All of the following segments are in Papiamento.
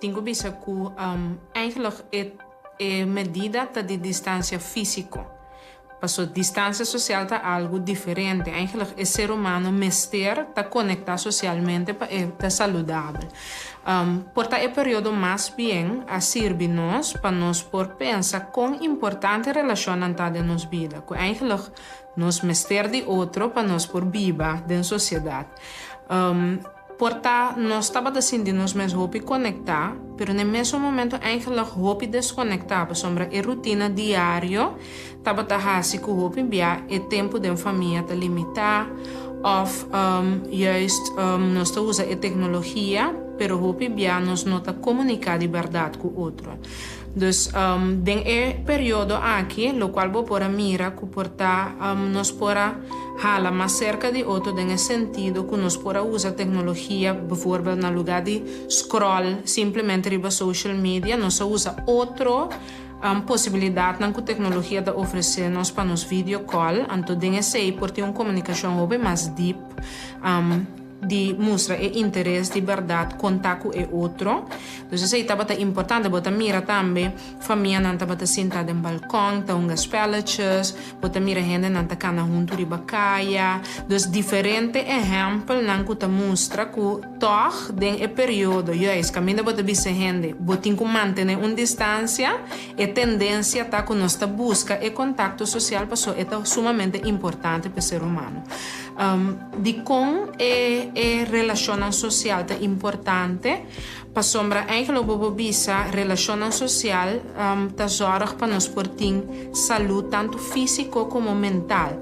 Tin ku bisa ku eigenlijk e e medida ta di distansia físiko. Paso distansia sosial ta algu diferente. Eigenlijk e ser humano mester ta konektá sosialmente pa e ta saludabel. Por ta e periodo mas bien a sirbi nos pa nos por pensa kon importante relashonnan ta den nos bida. Ku eigenlijk nos mester di otro pa nos por biba den sosiedat. Por ta nos tabata sinti nos mes hopi konektá, pero n'e mesun momento eigenlijk hopi deskonektá pasobra e rutina diario tabata hasi ku hopi bia e tempu den famia ta limitá òf juist nos ta usa e teknologia pero hopi bia nos no ta komuniká di bèrdat ku otro. Dus den e periodo aki lokual bo por a mira ku por ta nos por a hala mas serka di otro den e sentido ku nos por a usa teknologia bijvoorbeeld na lugá di scroll simplemente riba social media nos a usa otro posibilidatnan ku teknologia ta ofresé nos pa nos video call anto den esei por tin un komunikashon hopi mas diep. Di mustra e interes di bèrdat konta ku e otro. Dus esei tabata importante. Bo ta mira tambe famianan tabata sinta den balkon ta hunga spelletjes. Bo ta mira hendenan ta kana huntu riba kaya. Dus diferente ehèmpelnan ku ta mustra ku tòg den e periodo juis kaminda bo ta bisa hende bo tin ku mantené un distansia, e tendensia ta ku nos ta buska e kontakto sosial pasobra e ta sumamente importante pa e ser humano. Dikon e e relashonnan sosial ta importante? Pasobra eigenlijk bo por bisa relashonnan sosial ta zòrg pa nos por tin salú tantu físiko komo mental.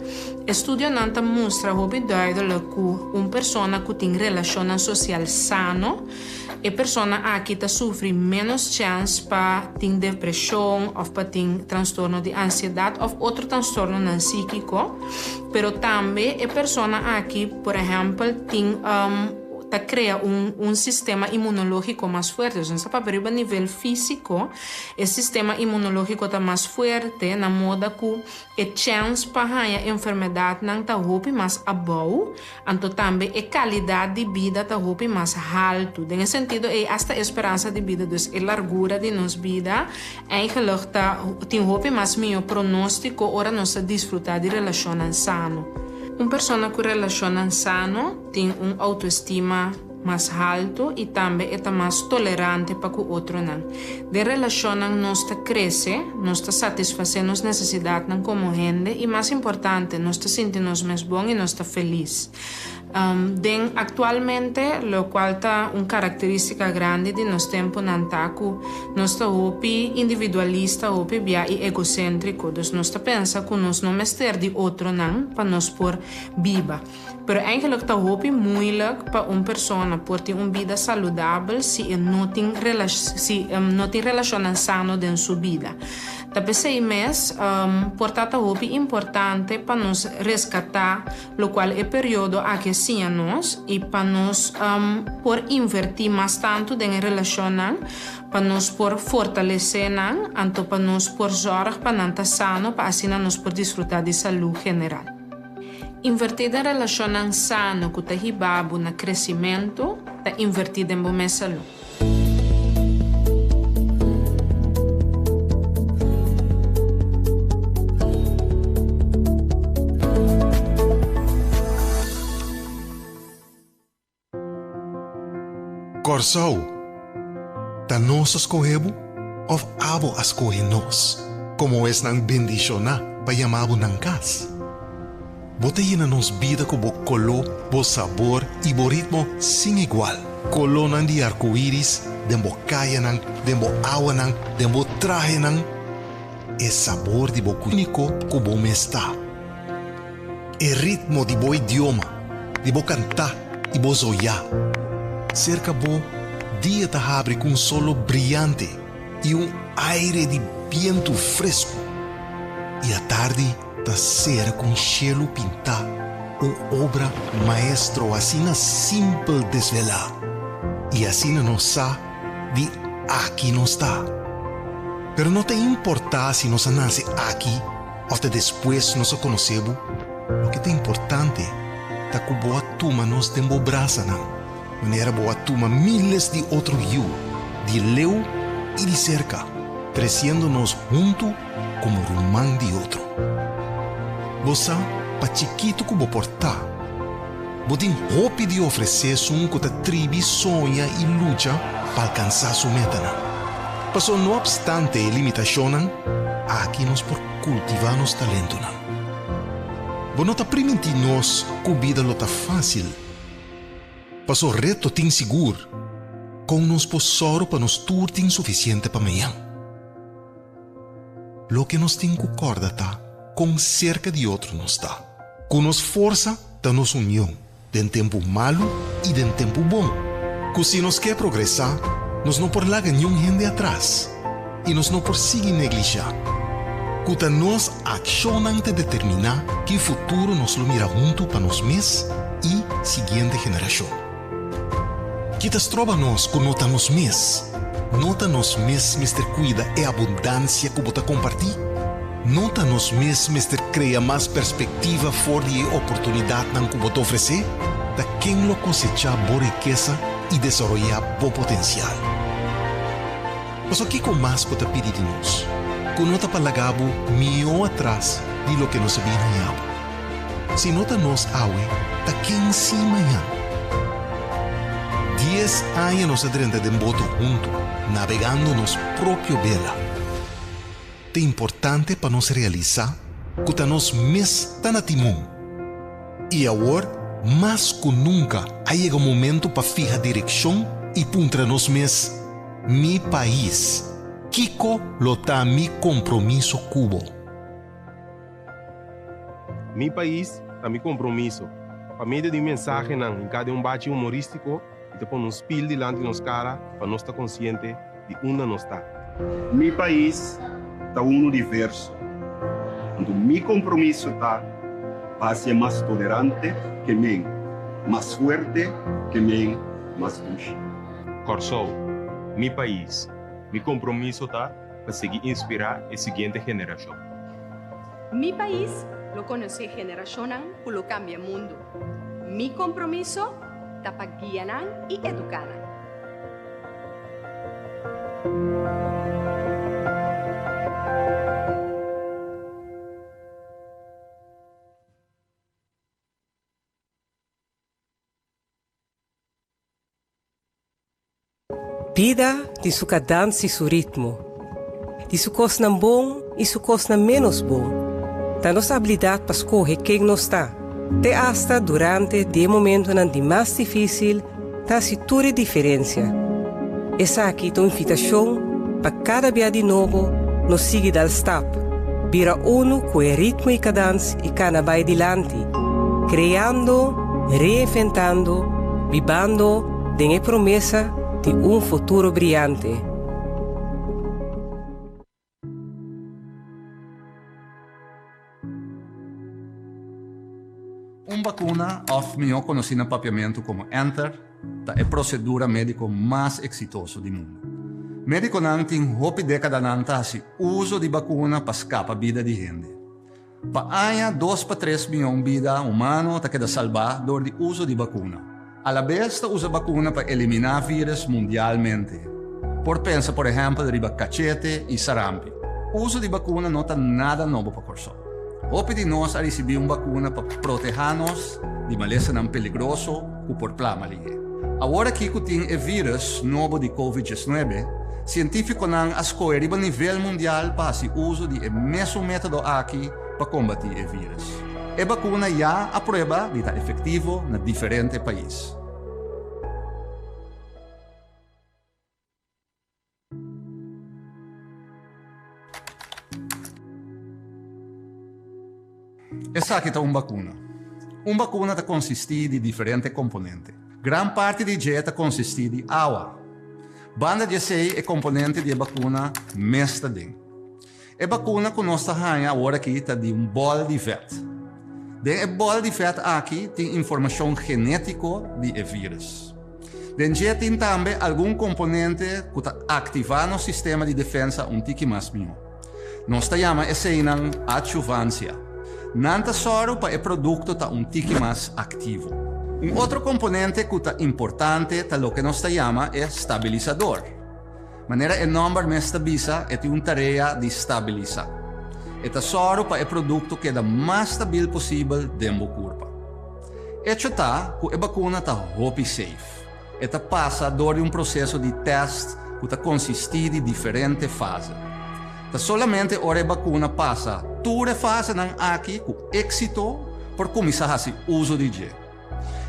Estudionan ta mustra hopi duidelik ku un persona ku tin relashonnan sosial sano, E persona aki ta sufri ménos chèns pa tin depreshon òf pa tin trastorno di ansiedat òf otro trastornonan síkiko, pero tambe e persona aki por ehèmpel tin ta krea un un sistema inmunológiko mas fuerte. Dus nos ta papia riba nivel físiko e sistema inmunológiko ta mas fuerte na moda ku e chèns pa haña enfermedatnan ta hopi mas abou. Anto tambe e kalidat di bida ta hopi mas haltu. Den e sentido ei asta e speransa di bida, dus e largura di nos bida, eigenlijk ta tin hopi mas mihó pronóstiko ora nos ta disfrutá di relashonnan sano. Un persona ku relashonnan sano tin un outoestima mas haltu i tambe e ta mas tolerante pa ku otronan. Den relashonnan nos ta krese, nos ta satisfasé nos nesesidatnan komo hende i mas importante, nos ta sinti nos mes bon i nos ta felis. Den aktualmente, lokual ta un karakterístika grandi di nos tempunan ta ku nos ta hopi individualista, hopi bia i egoséntriko. Dus nos ta pensa ku nos no mester di otronan pa nos por biba. Pero eigenlijk ta hopi moeilijk pa un persona por tin un bida saludabel si e no tin si e no tin relacionnan sano den su bida. Ta p'esey mes por ta ta hopi importante pa nos rescata locual e periodo aki a siña nos y pa nos por inverti mas tanto den e relacionnan pa nos por fortalece nan anto pa nos por zorg pa nan ta sano pa asina nos por disfruta di salud general. Invertí den relashonnan sano ku ta hiba bo na kresimentu ta invertí den bo mes salú. Kòrsou, ta nos a skohe bo òf abo a skohe nos komo esnan bendishoná pa yama bo nan kas? Bo ta yena nos bida ku bo koló, bo sabor i bo ritmo sin igual. Kolónan di arkoiris den bo kayanan, den bo awanan, den bo trahenan. E sabor di bo úniko ku bo mes ta. E ritmo di bo idioma, di bo kantá i bo zoyá. Serka bo, dia ta habri ku un solo briante i un aire di bientu fresku. I atardi ta sera ku un shelu pintá, un obra maestro asina simpel desvelá. I asina nos sa di aki nos ta. Pero no ta importá si nos a nase aki Òf ta despues nos a konosé bo? Loke ta importante ta ku bo a tuma nos den bo brasanan, manera bo a tuma míles di otro yu di leu i di serka, tresiendo nos huntu komo ruman di otro. Bo sa, pa chikitu ku bo por ta, bo tin hopi di ofresé esun ku ta tribi soña i lucha pa alkansá su metanan. Paso no opstante e limitashonnan, aki nos por kultivá nos talentonan. Bo no ta primintí nos ku bida lo ta fásil. Paso reto tin sigur. Kon nos por sòru pa nos tur tin sufisiente pa mañan? Loke nos tin ku kòrda ta kon serka di otro nos ta. Ku nos forsa ta nos union den tempu malu i den tempu bon. Ku si nos ke progresá, nos no por laga niun hende atras i nos no por sigui neglishá. Ku ta nos akshonnan ta determiná ki futuro nos lo mira huntu pa nos mes i siguiente generashon. Ki ta stroba nos ku no ta nos mes? No ta nos mes mester kuida e abundansia ku bo ta kompartí? No ta nos mes mester krea mas perspektiva for di e oportunidatnan ku bo ta ofresé? Ta ken lo kosechá bo rikesa i desaroyá bo potensial? Pasobra kiko mas bo ta pidi di nos, ku no ta pa laga bo mihó atras di loke nos a bin haña bo? Si no ta nos awe, ta ken si mañan? Dies aña nos a drenta den boto huntu, nabegando nos propio bela. Ta importante pa nos realisá ku ta nos mes ta na timon. I awor, mas ku nunka, a yega momentu pa fiha direkshon i puntra nos mes, Mi pais, kiko lo ta mi kompromiso ku bo? Mi pais ta mi kompromiso. Pa medio di mensahenan hinká den un bachi humorístiko i ta pone un spil dilanti nos kara pa nos ta konsiente di unda nos ta. Mi pais ta unu diverso, anto mi kompromiso ta pa hasié mas tolerante ke men, mas fuerte ke men, mas dushi. Kòrsou, mi pais, mi kompromiso ta pa sigui inspirá e siguiente generashon. Mi pais lo konosé generashonnan ku lo kambia mundu. Mi kompromiso ta pa guia nan i eduká nan. Bida tin su kadans i su ritmo, di su kosnan bon i su kosnan ménos bon. Ta nos abilidat pa skohe ken nos ta, te asta durante di e momentonan di mas difísil ta hasi tur e diferensia. Esaki ta un invitashon pa kada bia di nobo nos sigui dal stap, bira unu ku e ritmo i kadans i kana bai dilanti, kreando, reinventando, bibando, Den e promesa di un futuro briante. Un bakuna, òf mihó konosí na papiamentu komo enter, ta e prosedura médiko mas eksitoso di mundu. Médikonan tin hopi dékadanan ta hasi uso di bakuna pa skapa bida di hende. Pa aña dos pa tres mion bida humano ta keda salbá dor di uso di bakuna. Alabes ta usa bakuna pa eliminá vírus mundialmente. Por pensa por ehèmpel riba kachete i sarampi. Uso di bakuna no ta nada nobo pa Kòrsou. Hopi di nos a risibí un bakuna pa protehá nos di malesanan peligroso ku por plama lihé. Awor aki ku tin e vírus nobo di Covid diesnuebe, sientífikonan a skohe riba nivel mundial pa hasi uso di e mesun método aki pa kombatí e vírus. E bakuna ya a prueba di ta efektivo na diferente pais. Esaki ta un bakuna. Un bakuna ta konsistí di diferente komponente. Gran parti di dje ta konsistí di awa. Banda di esei e komponente di e bakuna mes ta den. E bakuna ku nos ta haña aworakí ta di un bòl di vèt. Den e bòl di vèt aki tin informashon genétiko di e vírùs. Den dje tin tambe algun komponente ku ta aktivá nos sistema di defensa un tiki mas mihó. Nos ta yama eseinan adjuvansia. Nan ta sòru pa e produkto ta un tiki mas aktivo. Un otro komponente ku ta importante ta loke nos ta yama e stabilisador. Manera e nòmber mes ta bisa, e tin un tarea di stabilisá. E ta sòru pa e produkto keda mas stabil posibel den bo kurpa. Echo ta ku e bakuna ta hopi safe. E ta pasa dor di un proseso di tèst ku ta konsistí di diferente fase. Ta solamente ora e bakuna pasa tur e fasenan aki ku éksito por kuminsá hasi uso di dje.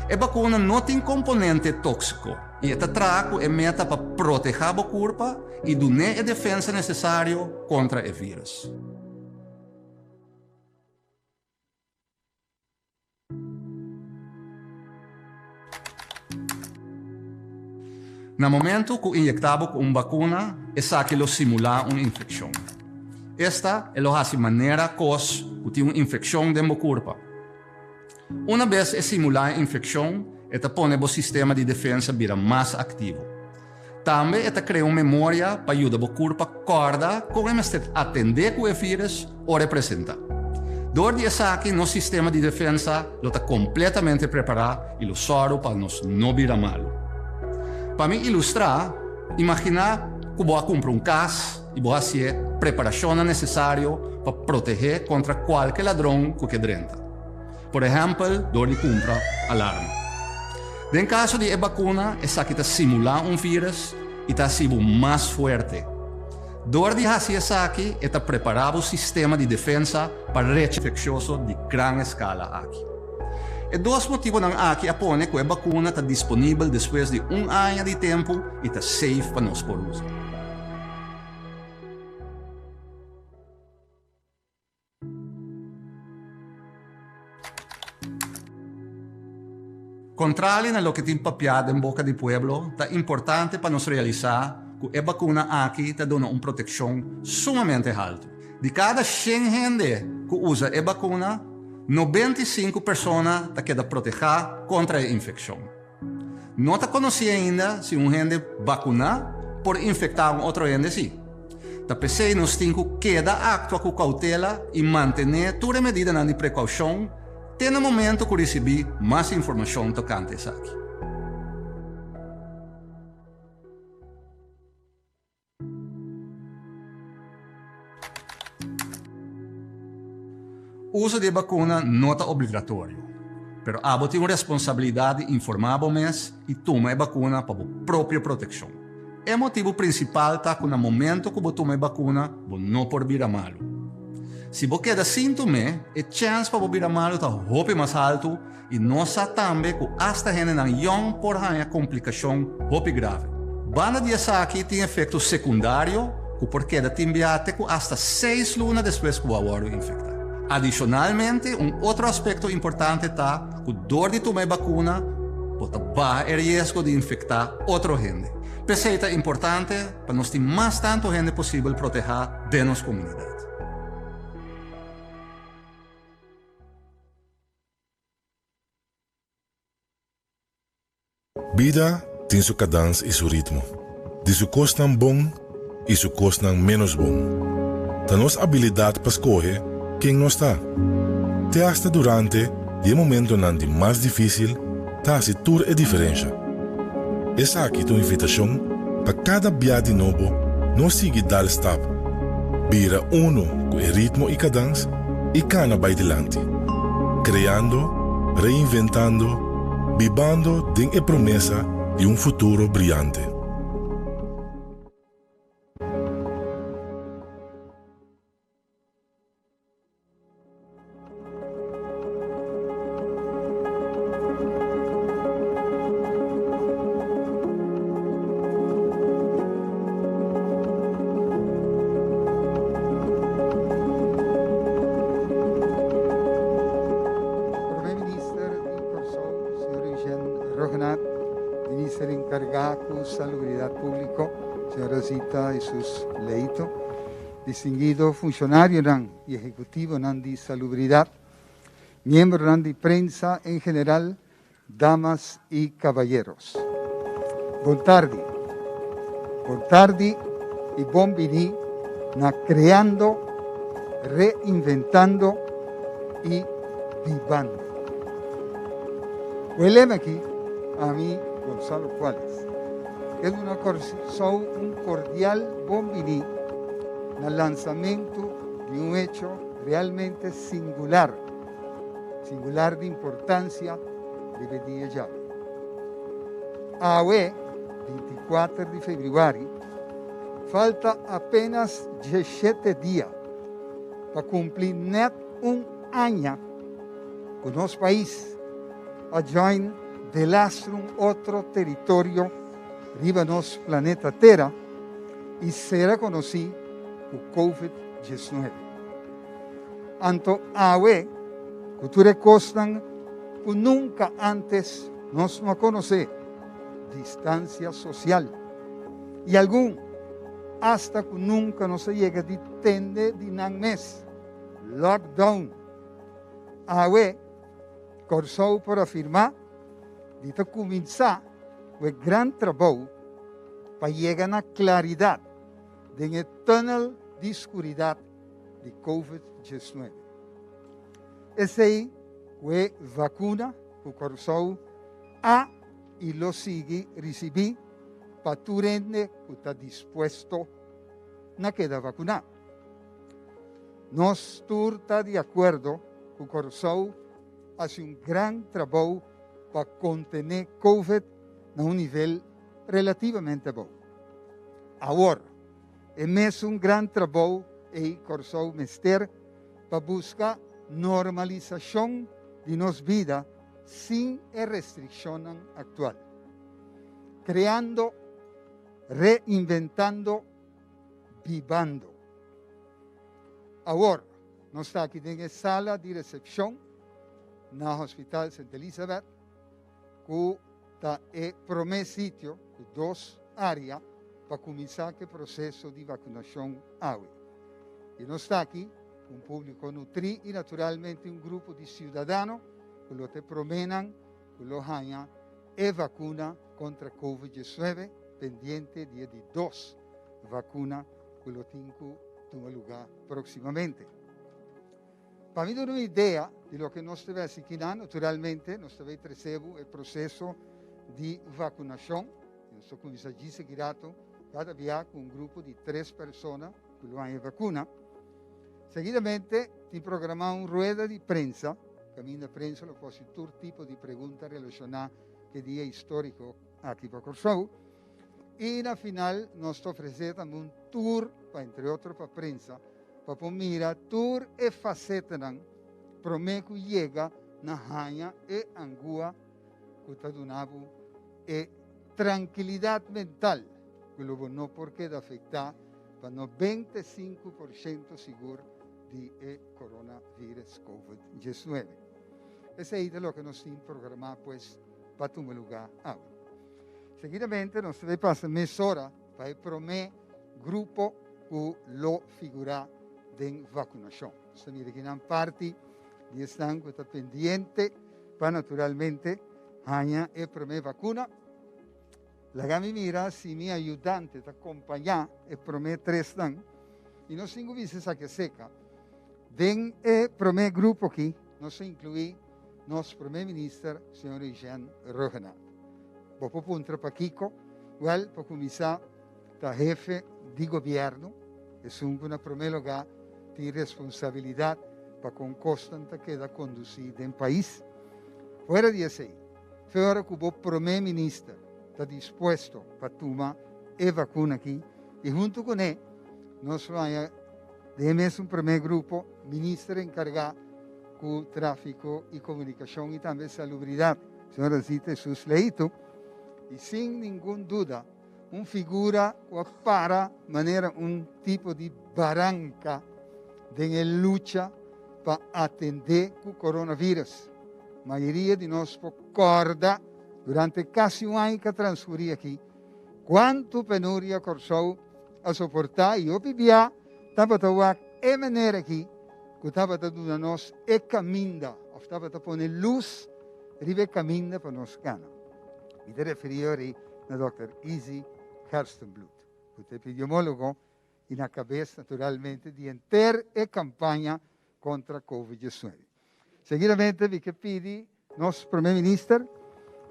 E bakuna no tin komponente tóksiko i e ta traha ku e meta pa protehá bo kurpa i dun'é e defensa nesesario kontra e vírus. Na momento ku inyektá bo ku un bakuna, esaki lo simulá un infekshon. Esta e lo hasi manera kos ku tin un infekshon den bo kurpa. Una bes e simulá e infekshon, e ta pone bo sistema di defensa bira mas aktivo. Tambe e ta krea un memoria pa yuda bo kurpa kòrda kon e mester atendé ku e vírus ora e presentá. Dor di esaki nos sistema di defensa lo ta kompletamente prepará i lo sòru pa nos no bira malu. Pa mi ilustrá, imaginá ku bo a kumpra un kas i bo hasié preparashonnan nesesario pa protehé kontra kualke ladron ku ke drenta. Por ehèmpel dor di kumpra alarma. Den kaso di e bakuna esaki ta simulá un vírus i ta hasi bo mas fuerte. Dor di hasi esaki e ta prepará bo sistema di defensa pa recha infekshioso di gran eskala aki. E dos motibonan aki a pone ku e bakuna ta disponibel despues di un aña di tempu i ta safe pa nos por usa. Kontrali na loke tin papiá den boka di pueblo, ta importante pa nos realisá ku e bakuna aki ta duna un protekshon sumamente haltu. Di kada shen hende ku usa e bakuna, 95 persona ta keda protehá kontra e infekshon. No ta konosí ainda si un hende bakuná por infektá un otro hende sí. Ta p'esei nos tin ku keda aktua ku koutela i mantené tur e medidanan di prekoushon te na momento ku risibí mas informashon tokante esaki. Uso di e bakuna no ta obligatorio, pero abo tin un responsabilidat di informá bo mes i tuma e bakuna pa bo propio protekshon. E motibu prinsipal ta ku na momento ku bo tuma e bakuna bo no por bira malu. Si bo keda sin tum'é, e chèns pa bo bira malu ta hopi mas haltu I nos sa tambe ku asta hendenan yòn por haña komplikashon hopi grave. Banda di esaki tin efekto sekundario ku por keda tin bia te ku asta seis luna despues ku bo a wòrdu infektá. Adishonalmente, un otro aspekto importante ta ku dor di tuma e bakuna bo ta baha e riesgo di infektá otro hende. P'esei ta importante pa nos tin mas tantu hende posibel protehá den nos komunidat. Bida tin su kadans i su ritmo, di su kosnan bon i su kosnan ménos bon. Ta nos abilidat pa skohe ken nos ta. Te asta durante di e momentonan di mas difísil ta hasi tur e diferensha. Esaki ta un invitashon pa kada bia di nobo nos sigui dal stap, bira unu ku e ritmo i kadans i kana bai dilanti, kreando, reinventando, bibando den e promesa di un futuro briante. Prome Minister di Kòrsou, señor Eugène Rhuggenaath, Minister enkargá ku Salubridat Públiko, señora Zita Jesus Leito, Distinguido funcionarionan y ehecutivonan di Salubridad, miembronan di prensa en general, damas y caballeros. Bon tardi. Bon tardi y bon bini na Creando, Reinventando y Bibando. Cu e lema aki, ami, Gonzalo Cuales. Ke duna Kòrsou un kordial bon biní na lansamentu di un hecho realmente singular, singular di importansia riba e dia djawe. Awe, 24 di febrüari, falta apenas 17 dia pa kumpli nèt un aña ku nos pais a join delastro un otro teritorio riba nos planeta Tera i sera konosí ku Covid 19. Anto awe, ku tur e kosnan ku nunka ántes nos no a konosé, distansia sosial i algun asta ku nunka nos a yega di tende di nan mes, lockdown. Awe, Kòrsou por afirmá di ta kuminsá ku e gran trabou pa yega na klaridat den e tùnel di skuridat di Covid 19. Esei ku e vakuna ku Kòrsou a i lo sigui risibí pa tur hende ku ta dispuesto na keda vakuná. Nos tur ta di akuerdo ku Kòrsou hasi un gran trabou pa kontené Covid na un nivel relativamente abou. Awor, e mesun gran trabou ei Kòrsou mester pa buska normalisashon di nos bida sin e restrikshonnan aktual. Kreando, reinventando, bibando. Awor, nos ta aki den e sala di resepshon na Hospital Sint Elisabeth, ku ta e promé sitio ku dos área pa kuminsá ku e proseso di vakunashon awe. I nos ta aki ku un públiko nutrí i naturalmente un grupo di siudadano ku lo ta e proménan ku lo haña e vakuna kontra Covid 19 pendiente di e di dos vakuna ku lo tin ku tuma lugá próksimamente. Pa mi duna un idea di loke nos ta hasi kinan, naturalmente nos ta bai trese bo e proseso di vakunashon. Nos ta kuminsá djis aki rato kada bia ku un grupo di tres persona ku lo haña e vakuna. Seguidamente tin programá un rueda di prensa kaminda prensa lo por hasi tur tipo di pregunta relashoná ku e dia históriko aki pa Kòrsou. I na final nos ta ofresé tambe un tur pa entre otro pa prensa pa por mira tur e fasetanan promé ku yega na haña e angua ku ta duna bo e trankilidat mental ku lo bo no por keda afektá pa 95% sigur di e coronavirus Covid 19. Esei ta loke nos tin programá pues pa tuma lugá awe. Seguidamente nos ta bay pasa mesora pa e prome grupo cu lo figura den vacunacion. Nos ta mira kinan parti di esnan cu ta pendiente pa naturalmente haña e prome vacuna. Laga mi mira si mi ayudante ta compaña e prome tresnan y nos tin cu bisa esaki acerca. Den e prome grupo aki nos ta inclui nos prome minister señor Eugène Rhuggenaath. Bo por puntra pakiko? Wèl, pa kuminsá ta hefe di gobièrnu, esun ku na promé lugá tin responsabilidat pa kon kosnan ta keda kondusí den pais. Fuera di esei, fe ora ku bo promé minister ta dispuesto pa tuma e vakuna aki i huntu kuné nos lo haña den e mesun promé grupo minister enkargá ku tráfiko i komunikashon i tambe salubridat. Señor Zita Jesus Leito, y sin ningun duda un figura cu a para manera un tipo di baranca den e lucha pa atende cu coronavirus. Mayoria di nos por corda durante casi un aña cu a transcuri aki cuanto penuria Corsou a soporta y hopi bia tabata wak e manera aki cu tabata duna nos e caminda of tabata pone luz riba e caminda pa nos cana. Mi ta referi ori na Dòkter Izzy Gerstenbluth, cu ta epidemiologo y na cabes naturalmente di henter e campaña contra Covid 19. Seguidamente mi ke pidi nos Prome Minister,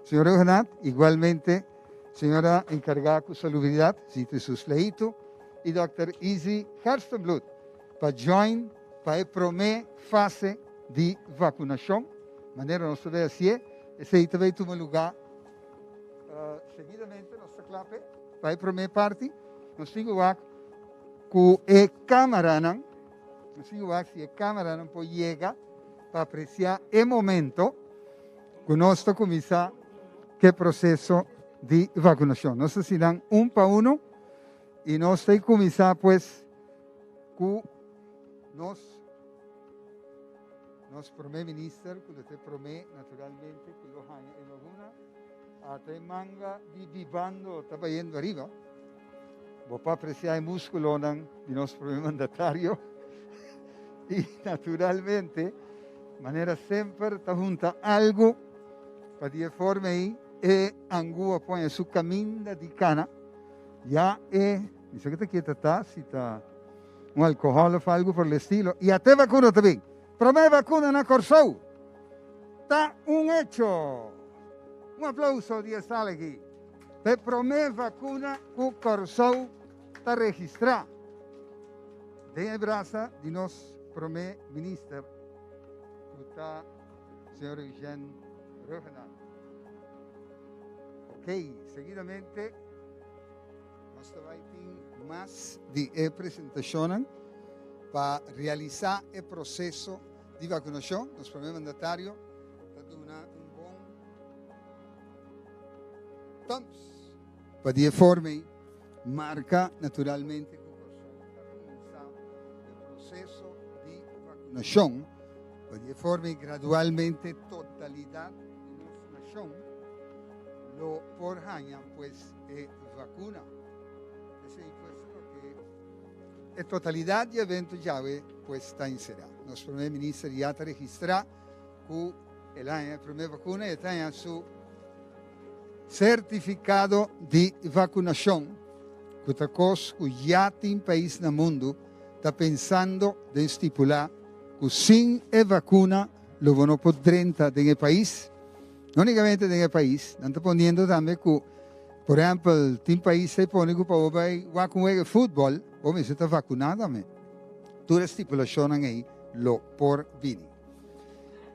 señor Rhuggenaath, igualmente Señora enkargá ku salubridat, Zita Jesus Leito i dòkter Izzy Gerstenbluth pa join pa e promé fase di vakunashon. Manera nos ta bay hasié, esei ta bay tuma lugá seguidamente. Nos ta kla p'e. Pa e promé parti, nos tin ku wak ku e kamaranan, nos tin ku wak si e kamaranan por yega pa apresiá e momento ku nos ta kuminsá ku e proseso di vakunashon. Nos ta hasi nan un pa uno i nos ta kuminsá pues ku nos nos promé minister ku lo ta e promé naturalmente ku lo haña e vakuna. Ata e manga di bibando ta bayendo ariba. Bo por apresiá e múskulonan di nos promé mandatario i naturalmente manera semper ta hunta algu pa di e forma ei e angua pone su kaminda di kana. Ya e, mi sa ke ta kier ta ta, si ta un alkohòl òf algu por el estilo, i ata e vakuna ta bin. Promé vakuna na Kòrsou ta un echo! Un aplauso di e sala aki pa e promé vakuna ku Kòrsou ta registrá den e brasa di nos Promé Minister ku ta señor Eugène Rhuggenaath. Ok, seguidamente nos ta bai tin mas di e presentashonnan pa realisá e proseso di vakunashon. Nos Promé Mandatario ta duna un bon thumbs pa di e forma ei marka naturalmente ku Kòrsou ta kuminsá e proseso di vakunashon pa di e forma ei gradualmente totalidat di nos nashon lo por haña pues e vakuna. Esei pues ta loke e totalidat di evento djawe pues ta enserá. Nos Prome Minister ya ta registrá ku el a haña e promé vakuna i e ta haña su sertifikado di vakunashon, ku ta kos ku ya tin pais na mundu ta pensando den stipulá ku sin e vakuna lo bo no por drenta den e pais. No únikamente den e pais, nan ta poniendo tambe ku, por ehèmpel, tin pais ta pone ku pa bo bai wak un wega di futbòl, bo mester ta vakuná tambe. Tur e stipulashonnan ei lo por bini.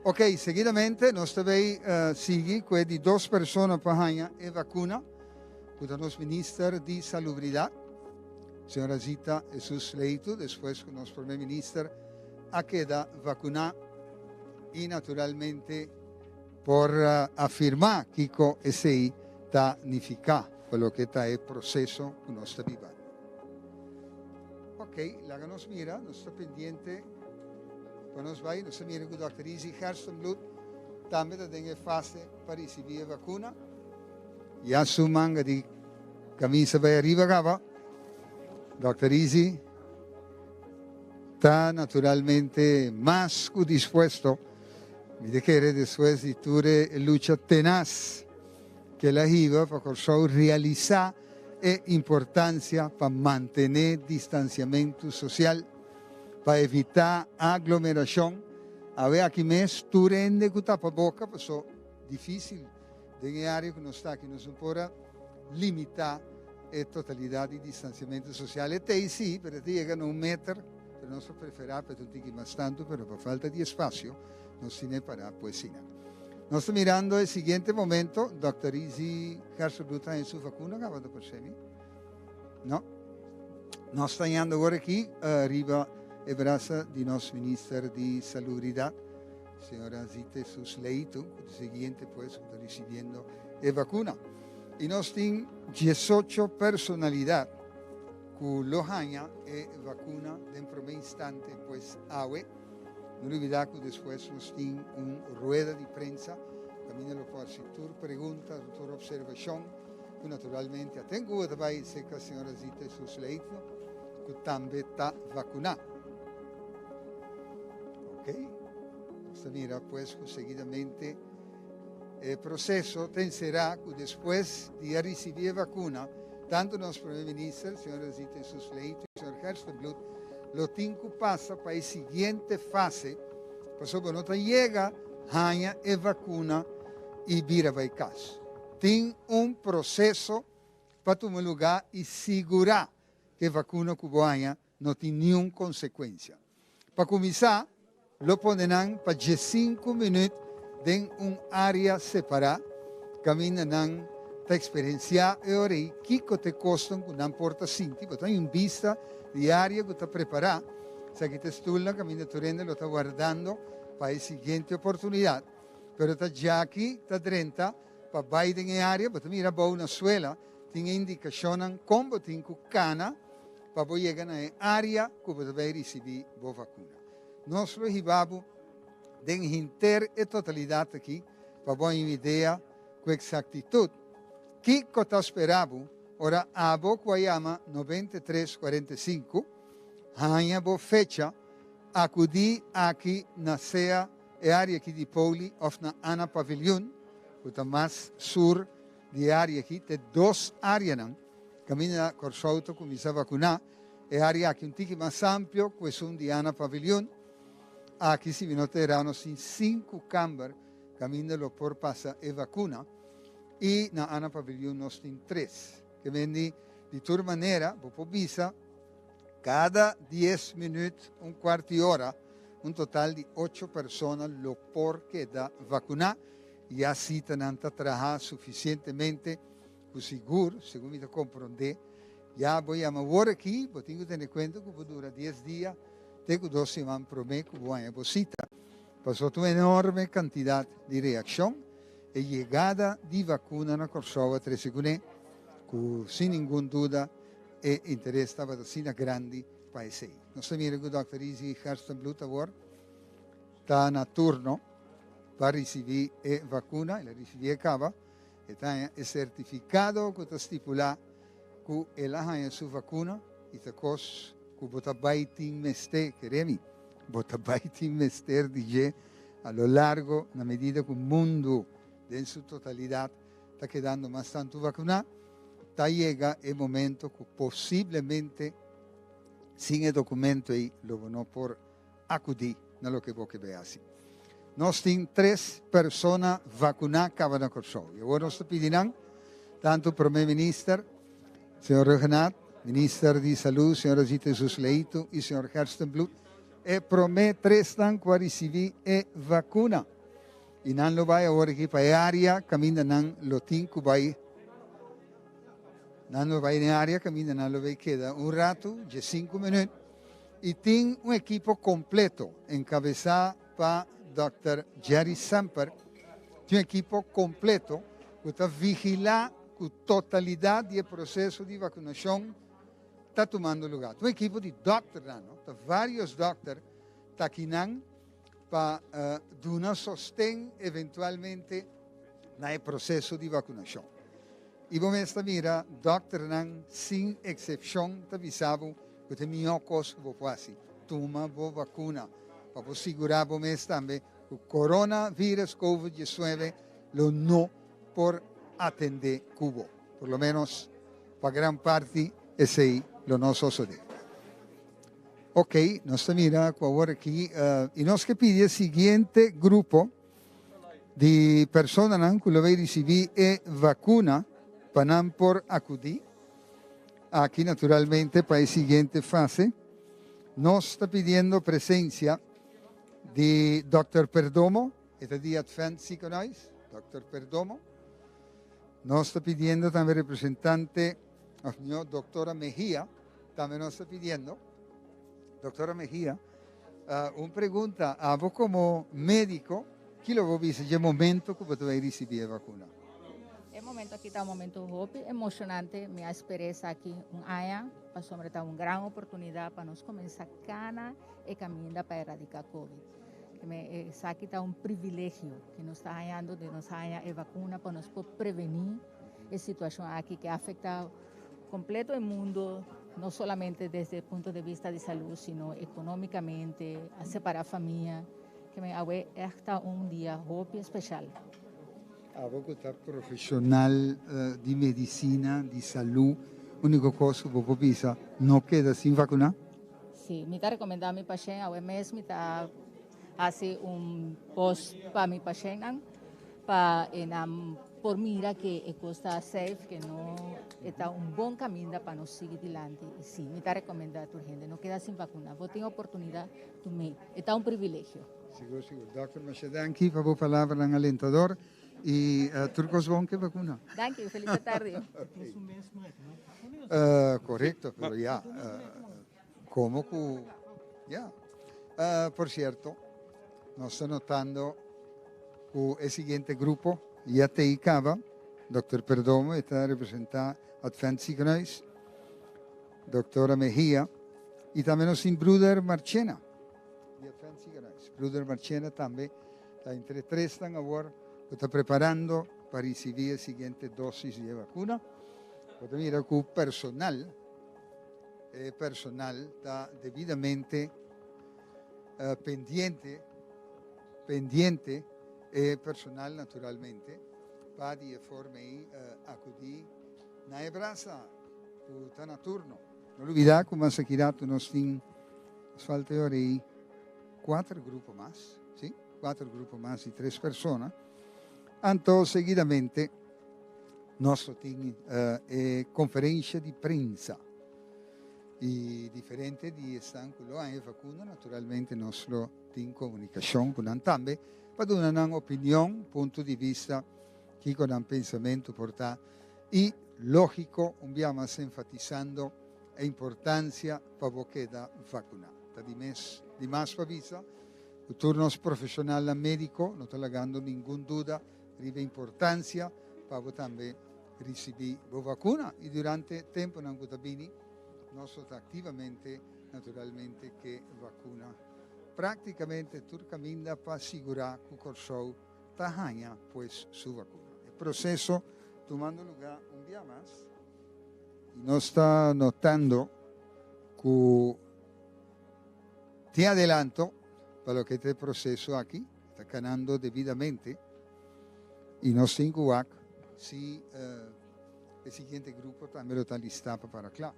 Ok, seguidamente nos ta bay sigui cu e di dos persona pa haña e vacuna, cu ta nos Minister di Salubridad, señora Zita Jesus Leito, despues cu nos Prome Minister a keda vacuna y naturalmente por afirma kico esey ta nifica pa loke ta e proceso cu nos ta biba. Ok, laga nos mira, nos ta pendiente. Pa nos bai, nos ta mira ku Dòkter Izzy Gerstenbluth tambe ta den e fase pa risibí e vakuna. Ya su manga di kamisa bai ariba kaba. Dòkter Izzy ta naturalmente mas ku dispuesto. Mi ta kere despues di tur e lucha tenas ku el a hiba pa Kòrsou realisá e importansia pa mantené distansiamentu sosial. Pa evitá aglomerashon, awe aki mes tur hende ku tapa boka paso difísil den e área ku nos ta aki. Nos no por a limitá e totalidat di distansiamentu sosial. E ta ei sí, pero e ta yega na un meter, pero nos ta preferá pa e ta un tiki mas tantu, pero pa falta di espasio nos tine pará pues asina. Nos ta mirando e siguiente momento, Dòkter Izzy Gerstenbluth ta haña su vakuna kaba ta por semi? No. Nos ta yando awor aki riba e brasa di nos Minister di Salubridad, señora Zita Jesus Leito, cu ta siguiente pues cu ta ricibiendo e vacuna. Y nos tin diesocho personalidad cu lo haña e vacuna den prome instante pues awe. No olbida cu despues nos tin un rueda di prensa caminda lo por haci tur pregunta, tur observacion. Ku naturalmente a ten ku ta bai serka señora Zita Jesus Leito ku tambe ta vakuná. Ok, nos ta mira pues ku seguidamente e proseso ta enserá ku despues di a risibí e vakuna, tantu nos Prome Minister, señora Zita Jesus Leito i señor Gerstenbluth lo tin ku pasa pa e siguiente fase pasobra no ta yega haña e vakuna i bira bai kas. Tin un proseso pa tuma lugá i sigurá ku e vakuna ku bo haña no tin niun konsekuensia. Pa kuminsá, lo pone nan pa diesinku minüt den un área separá kaminda nan ta eksperensiá e ora ei kiko ta e kosnan ku nan por ta sinti. Bo ta haña un bista di e área ku ta prepará. Esaki ta e stulnan kaminda tur hende lo ta wardando pa e siguiente oportunidat. Pero ta djaki ta drenta pa bai den e área, bo ta mira abou na suela tin e indikashonnan kon bo tin ku kana pa bo yega na e área ku bo ta bai risibí bo vakuna. Nos lo hiba bo den hinter e totalidat aki pa bo haña un idea ku eksaktitut kiko ta spera bo ora abo ku a yama 93 45 haña bo fecha akudí aki na sea e área aki di Poli òf na Anna Paviljoen ku ta mas sur di e área aki te dos áreanan Kaminda Kòrsou ta kuminsá vakuná, e área aki un tiki mas amplio ku esun di Anna Paviljoen. Aki si mi no ta erá nos tin sinku kamber kaminda lo por pasa e vakuna i na Anna Paviljoen nos tin tres. Ke mendi di tur manera bo por bisa kada dies minüt un kuart di ora un total di ocho persona lo por keda vakuná i asita nan ta traha sufisientemente. Ku sigur, segun mi ta komprondé, ya bo yama wor aki, bo tin ku tene kuenta ku bo dura dies dia te ku dos siman promé ku bo haña bo sita. Pasó ta un enorme kantidat di reakshon. E yegada di vakuna na Kòrsou a trese kuné ku sin ningun duda e interes tabata asina grandi pa esei. Nos ta mira ku Dòkter Izzy Gerstenbluth awor ta na turno pa risibí e vakuna. El a risibí e kaba. E ta haña e sertifikado ku ta stipulá ku el a haña su vakuna i ta kos ku bo ta bai tin mester, kere mi, bo ta bai tin mester di dje a lo largo na medida ku mundu den su totalidat ta kedando mas tantu vakuná, ta yega e momento ku posiblemente sin e dokumento ei lo bo no por akudí na loke bo ke bai hasi. Nos tin tres persona vakuná kaba na Kòrsou i awor nos ta pidi nan, tantu Prome Minister, señor Rhuggenaath, Minister di Salú, señora Zita Jesus Leito i señor Gerstenbluth, e prome tresnan ku a risibí e vakuna. I nan lo bai awor aki pa e área kaminda nan lo tin ku bai. Nan lo bai den e área kaminda nan lo bai keda un ratu, diesinku minüt. I tin un ekipo kompleto enkabesá pa Dòkter Jerry Semper. Tin un ekipo kompleto ku ta vigilá ku totalidat di e proseso di vakunashon ta tumando lugá. Ta un ekipo di dòkternan, no? Ta vários dòkter ta akinan pa duna sosten eventualmente na e proseso di vakunashon. I bo mes ta mira dòkternan sin eksepshon ta bisa bo ku ta e mihó kos ku bo por hasi, tuma bo vakuna pa bo sigurá bo mes tambe ku coronavirus covid 19 lo no por atendé ku bo. Por lo ménos pa gran parti esei lo no sosodé. Ok, nos ta mira ku awor aki i nos ke pidi e siguiente grupo di personanan ku lo bay risibí e vakuna pa nan por akudí. Aki naturalmente pa e siguiente fase nos ta pidiendo presensia di Dòkter Perdomo, e ta di Advent Ziekenhuis, Dòkter Perdomo. Nos ta pidiendo tambe representante, òf mihó Dòktora Mejia, tambe nos ta pidiendo. Doctora Mejia, un pregunta, abo como medico, ki lo bo bisa dje momento cu bo ta bay ricibi e vacuna? E momento aki ta un momento hopi emocionante, mi a spera esaki un aña, pasobra ta un gran oportunidad pa nos cuminsa cana e caminda pa eradica covid. Esaki ta un privilegio cu nos ta hañando di nos haña e vacuna pa nos por preveni e situacion aki cu a afecta Completo e mundo, no solamente desde e punto de vista di salud, sino economicamente, a separa famia, ke men awe echt ta un dia hopi especial. Abo cu ta profesional di medicina, di salud, unico cos cu bo por bisa, no keda sin vacuna? Si, mi ta recomenda mi pashent, awe mes mi ta haci un post pa mi pashentnan, pa e nan. por mira ke e kos ta safe, ke no e ta un bon kaminda pa nos sigui dilanti. I si, mi ta rekomendá tur hende no keda sin vakuna. Bo tin oportunidat, tum'é. E ta un privilegio. Sigur, sigur. Dòkter, masha danki pa bo palabranan alentador i tur kos bon ku e vakuna. Danki, felis atardi. Korekto, pero ya, komo ku ya. Por sierto, nos ta notando ku e siguiente grupo ya te i kaba. Dòkter Perdomo e ta representá Advent Ziekenhuis, Dòktora Mejia i tambe nos tin Bruder Marchena di Advent Ziekenhuis. Bruder Marchena tambe ta entre e tresnan awor ku ta preparando pa risibí e siguiente dosis di e vakuna. Bo ta mira ku personal, e personal ta debidamente pendiente, pendiente e personal naturalmente pa di e forma ei akudí na e brasa ku ta na turno. No lubidá ku mas aki ratu nos tin, nos falta e ora ei kuater grupo mas, sí, kuater grupo mas di tres persona. Anto seguidamente nos lo tin e konferensha di prensa i diferente di esnan ku lo haña e vakuna naturalmente nos lo tin komunikashon ku nan tambe pa duna nan opinion, punto di bista, kiko nan pensamentu por ta i lógiko un bia mas enfatisando e importansia pa bo keda vakuná. Ta di mes di mas pa bisa ku tur nos profeshonalnan médiko no ta lagando ningun duda riba e importansia pa bo tambe risibí bo vakuna i durante tempunan ku ta bini nos lo ta aktivamente naturalmente ke vakuna práktikamente tur kaminda pa sigurá ku Kòrsou ta haña pues su vakuna. E proseso tumando lugá un bia mas i nos ta notando ku tin adelanto pa loke ta e proseso aki, ta kanando debidamente i nos tin ku wak si e siguiente grupo tambe lo ta listá pa para kla.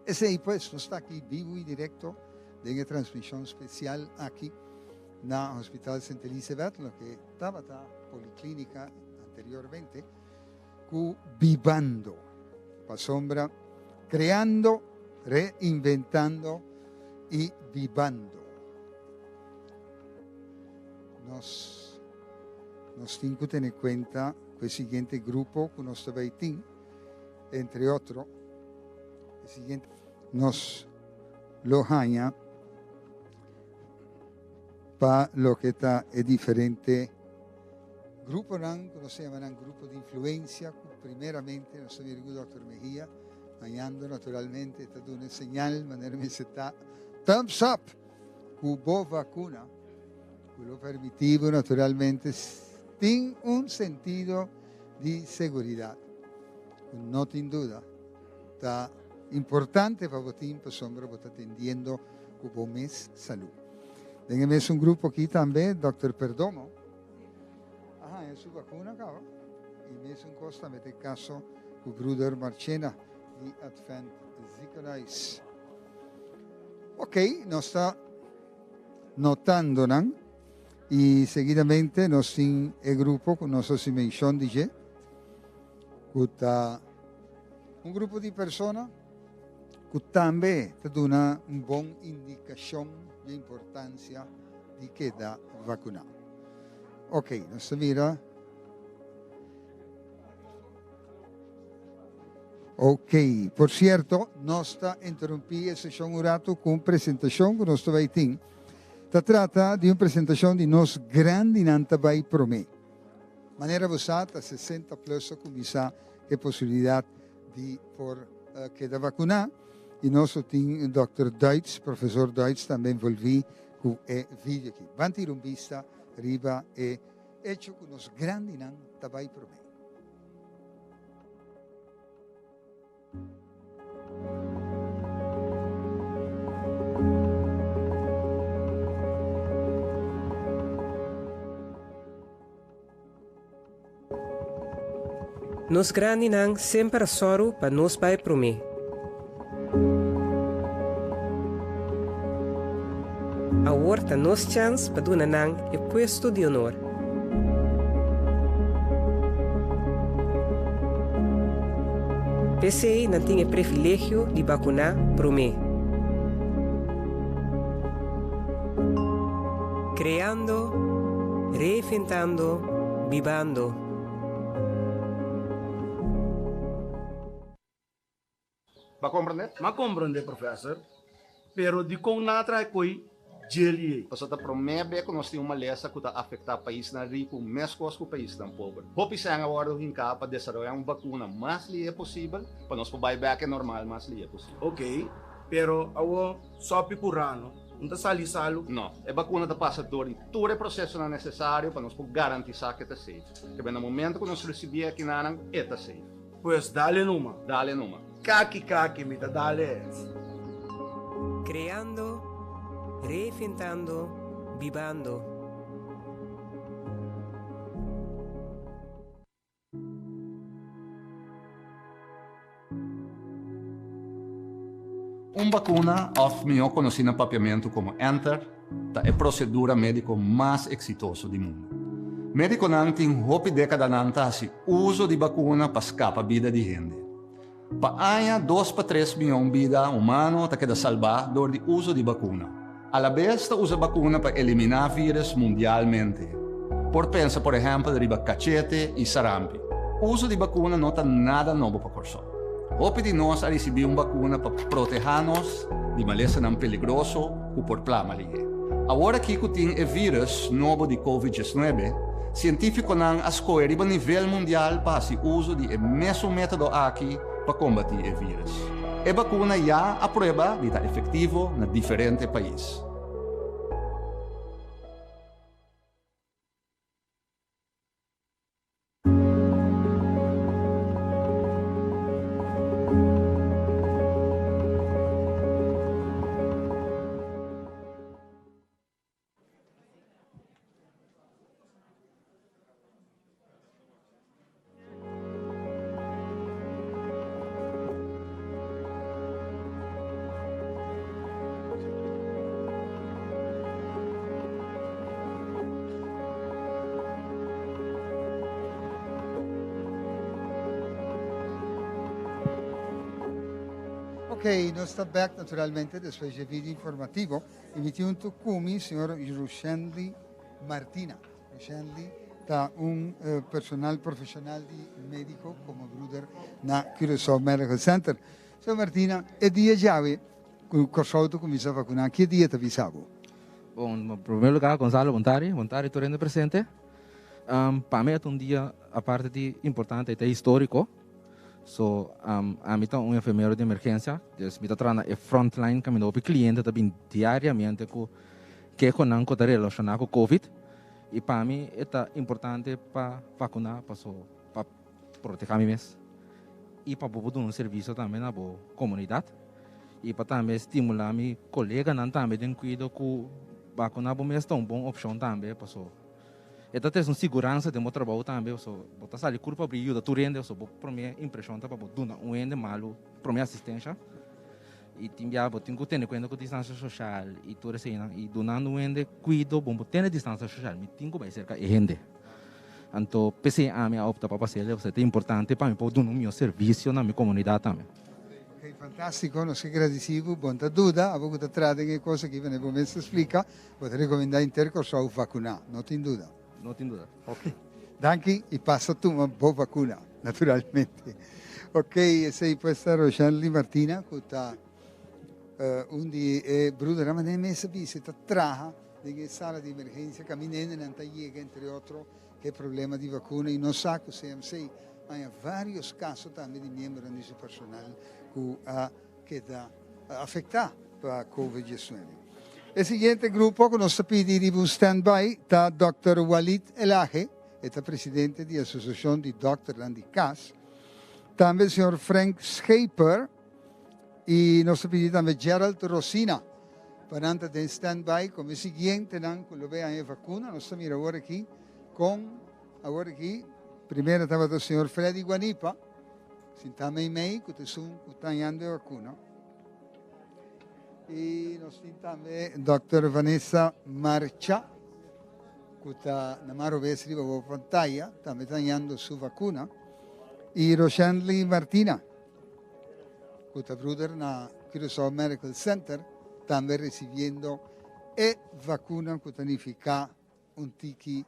Esei pues, nos ta aki bibu i direkto den e transmishon spesial aki na Hospital Sint Elisabeth, loke tabata poliklinika anteriormente, ku Bibando, pasobra kreando, reinventando i bibando. Nos nos tin ku tene kuenta ku e siguiente grupo ku nos ta bai tin, entre otro, e siguiente nos lo haña pa loke ta e diferente gruponan ku nos ta yama nan grupo di influensia ku primeramente nos ta mira ku Dòkter Mejia hañando naturalmente ta duna e señal manera mester ta thumbs up ku bo vakuna ku lo permití bo naturalmente tin un sentido di seguridat ku no tin duda ta importante pa bo tin pasobra bo ta atendiendo ku bo mes salú. Den e mesun grupo aki tambe Dòkter Perdomo a haña su bakuna kaba i mesun kos tambe ta e kaso ku Bruder Marchena di Advent Ziekenhuis. Ok, nos ta notando nan i seguidamente nos tin e grupo ku nos a hasi menshon di dje ku ta un grupo di persona ku tambe ta duna un bon indikashon di e importansia di keda vakuná. Ok, nos ta mira. Ok, por sierto, nos ta interumpí e seshon un ratu ku un presentashon ku nos ta bai tin. Ta trata di un presentashon di nos grandinan ta bai promé. Manera bo sa, ta sesenta plus a kuminsá e posibilidat di por keda vakuná i nos lo tin dòkter Duits, profesor Duits tambe envolví ku e video aki. Ban tira un bista riba e echo ku nos grandinan ta bai promé. Nos grandinan semper a sòru pa nos bai promé. Awor. Ta nos chans pa duna nan e puesto di honor. P'esei nan tin e previlegio di bakuná promé. Kreando, reinventando, bibando. Bo a komprendé? M'a komprendé, professor. Pero dikon nan a traha e koi djeli ei? Pasobra ta promé be ku nos tin un malesa ku ta afektá paisnan riku meskos ku paisnan pober. Hopi sèn a wòrdu hinká pa desaroyá un bakuna mas lihé posibel pa nos por bai bèk e normal mas lihé posibel. Oké, pero awor sòpi ku rano no ta sali salu? No, e bakuna ta pasa dor di tur e prosesonan nesesario pa nos por garantisá ku e ta safe. Kebé na momento ku nos risibí e akinanan, e ta safe. Pues dale numa. Dale numa. Kaki kaki mi ta dale es. Creando, reinventando, bibando. Un bakuna, òf mihó konosí na papiamentu komo enter, ta e prosedura médiko mas eksitoso di mundu. Médikonan tin hopi dékadanan ta hasi uso di bakuna pa skapa bida di hende. Pa aña dos pa tres mion bida humano ta keda salbá dor di uso di bakuna. Alabes ta usa bakuna pa eliminá vírus mundialmente. Por pensa por ehèmpel riba kachete i sarampi. Uso di bakuna no ta nada nobo pa Kòrsou. Hopi di nos a risibí un bakuna pa protehá nos di malesanan peligroso ku por plama lihé. Awor aki ku tin e vírus nobo di Covid diesnuebe, sientífikonan a skohe riba nivel mundial pa hasi uso di e mesun método aki pa kombatí e vírus. E bakuna ya a prueba di ta efektivo na diferente pais. Ok, nos ta back naturalmente despues dje video informativo y mi tin hunto cu mi señor Rushenly Martina. Rushenly ta un personal profesional di medico como broeder na Curaçao Medical Center. Señor Martina, e dia djawe Ku Kòrsou ta kuminsá vakuná, ki dia ta bisa bo? Bon, na promé lugá, Gonzalo, bon tardi. Bon tardi tur hende presente. Pa mi e ta un dia aparte di importante, e ta históriko. So, ami ta un enfermero di emergensia, dus mi ta traha na e frontline kaminda hopi kliente ta bin diariamente ku kehonan ku ta relashoná ku covid. I pa mi e ta importante pa vakuná paso pa protehá mi mes i pa bo por duna un servisio tambe na bo komunidat i pa tambe stimulá mi koleganan tambe den kuido ku bakuná bo mes ta un bon opshon tambe paso e ta trese un siguransa den bo trabou tambe paso bo ta sali kurpa abrí yuda tur hende paso bo promé impreshon ta pa bo duna un hende malu promé asistensha i tin bia bo tin ku tene kuenta ku distansia soshal i tur eseinan i dunando un hende kuido bo no por tene distansia soshal mi tin ku bai serka e hende. Anto p'esei ami a opta pa pas'el, pasobra ta importante pa mi por duna un mihó servisio na mi komunidat tambe. Ok, fantástiko. Nos ke gradisí bo. Bon ta duda, abo ku ta traha den e kos aki, manera bo mes ta splika, bo ta rekomendá henter Kòrsou vakuná. No tin duda. No tin duda. Ok. Danki i pasa tuma bo vakuna, naturalmente. Ok, esei pues ta Roshanly Martina ku ta un di e brudernan, manera e mes a bisa, e ta traha. Den e sala di emergencia caminda hendenan ta yega entre otro cu e problema di vacuna y nos sa cu CMC haña varios caso tambe di miembronan di su personal cu a keda afecta pa covid diesnuebe. E siguiente grupo cu nos ta pidi riba un stand by ta Dòkter Walid Elhage, e ta presidente di Asociacion di Dokternan di Cas, tambe señor Frank Scheper y nos ta pidi tambe Gerald Rosina. Pa nan ta den stand by como e siguientenan cu lo bay haña e vacuna. Nos ta mira awor aki con awor aki primero tabata señor Freddy I nos tin tambe Dòkter Vanessa Marcha ku ta na man robes riba bo pantaya, tambe ta hañando su vakuna. I Roshandly Martina ku ta bruder na Curaçao Medical Center tambe resibiendo e vakuna ku ta nifiká un tiki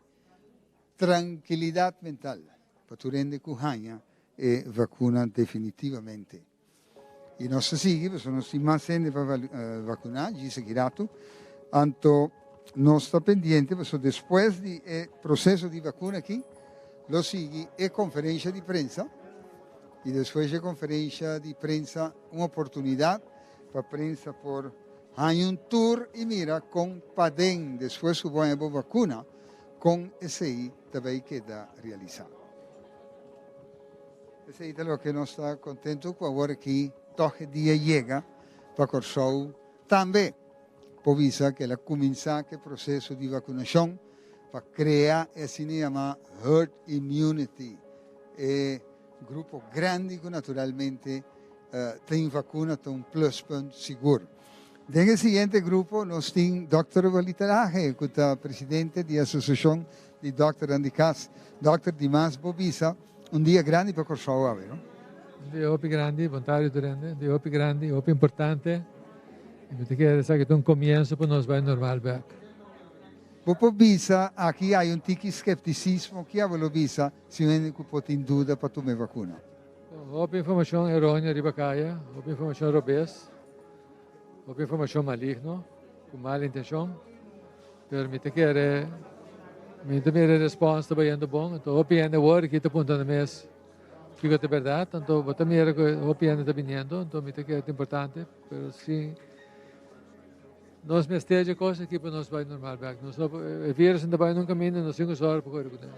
trankilidat mental pa tur hende ku haña e vakuna definitivamente. I nos ta sigui pasobra nos tin mas hende pa vakuná djis aki ratu. Anto nos ta pendiente pasobra despues di e proseso di vakuna aki lo sigui e konferensha di prensa i despues di e konferensha di prensa un oportunidat pa prensa por haña un tur i mira kon paden despues ku bo haña bo vakuna kon esei ta bai keda realisá. Esei ta loke nos ta kontentu ku awor aki tòg e dia yega pa Kòrsou tambe por bisa ku el a kuminsá ku e proseso di vakunashon pa krea e asina yamá herd immunity, e grupo grandi ku naturalmente tin vakuna ta un pluspunt sigur. Den e siguiente grupo nos tin Dòkter Walita Laje ku ta presidente di Asosiashon di Dòkternan di Kas. Dòkter, dimas bo bisa Un dia grandi pa Kòrsou awe, no? Un dia hopi grandi, bon tardi tur hende. Un dia hopi grandi, hopi importante. I mi ta kere esaki ta un komienso pa nos bai normal bèk. Bo por bisa aki hay un tiki skeptisismo, ki abo lo bisa si un hende ku por tin duda pa tuma e vakuna? Hopi informashon eróneo riba kaya, hopi informashon robes, hopi informashon maligno, ku mal intenshon. Pero mi ta kere, mi ta mira e respons ta bayendo bon, anto hopi hende awor aki ta puntra nan mes kiko ta berdad, anto bo ta mira ku hopi hende ta biniendo, anto mi ta kere ta importante, pero si nos mester dje kos aki pa nos bai normal bek, nos no e virus no ta bai nunka kaminda, nos tin ku sòru pa kore kuné.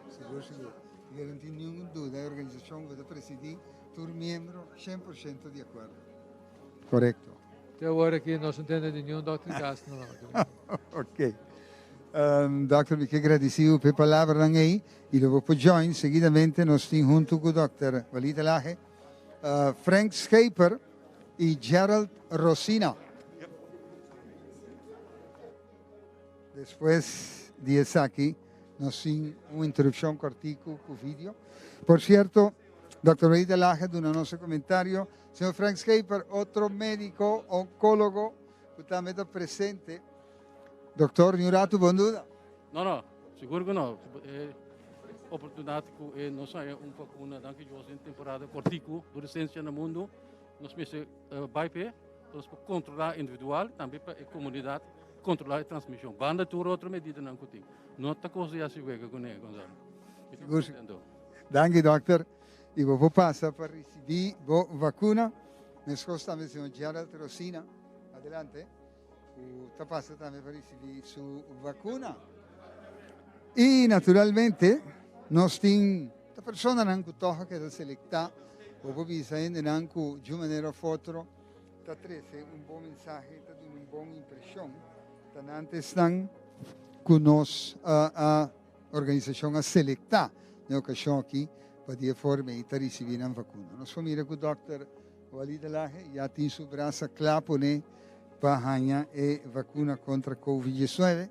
Sigur sigur, mi no tin ningun duda e organisashon ku ta presidí tur miembro 100% di akuerdo. Korekto. Te awor aki nos no tende di niun dòkter di kas no. Ok. Dòkter mi ke gradisí bo pa e palabranan ei i lo bo por join seguidamente nos tin huntu ku dòkter Walid Laje, Frank Scheper i Gerald Rosina. Despues di esaki nos tin un interupshon kòrtiku ku video. Por sierto dòkter Walid Laje a duna nos e komentario. Señor Frank Scheper, otro médico oncólogo ku tambe ta presente. Doktor, ni un ratu bon duda? No, no, sigur ku no. E oportunidat ku e nos haña un vakuna, danki Dios, den temporada kortiku, duresiensia na mundu, nos mester bai p'e, pa nos por kontrolá individual, tambe pa e komunidat kontrolá e transmishon. Banda tur otro medidanan ku tin. No ta kos di hasi wega kuné, Gonzalo. Mi ta kontento. Danki, dokter. Y bo por pasa pa ricibi bo vacuna. Mescos tambe señor Gerald Rosina, adelante, cu ta pasa tambe pa ricibi su vacuna. Y naturalmente nos tin ta personanan cu toch a keda selecta, bo por bisa hendenan cu di un manera of otro ta trece un bon mensahe, ta duna un bon impresion, ta nan ta esnan cu nos a Organisashon a selektá na e okashon aki pa di e forma ei ta risibí nan vakuna. Nos por mira ku dòkter Walid Laje ya tin su brasa kla pone pa haña e vakuna kontra Covid 19.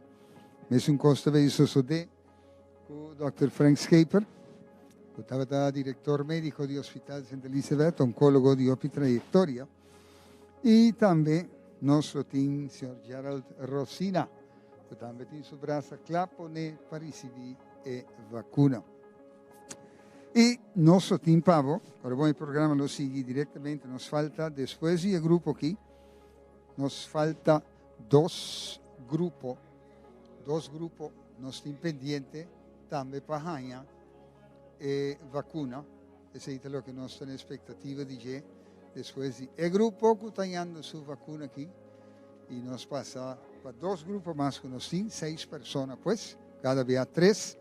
Mesun kos ta bay sosodé ku dòkter Frank Scheper, ku tabata direktor médiko di Hospital Sint Elisabeth, onkólogo di hopi trayektoria. I tambe nos lo tin señor Gerald Rosina. Cu tambe tin su brasa cla pone pa ricibi e vacuna. Y nos lo tin pa bo, pero bon e programa lo sigui directamente, nos falta despues di e grupo aki, nos falta dos grupo, dos grupo nos tin pendiente tambe pa haña e vacuna. Esey ta loke nos ta na expectativa di dje despues di e grupo cu ta hañando su vacuna aki. Y nos pasa pa dos grupo mas cu nos tin, seis persona pues, cada bia tres.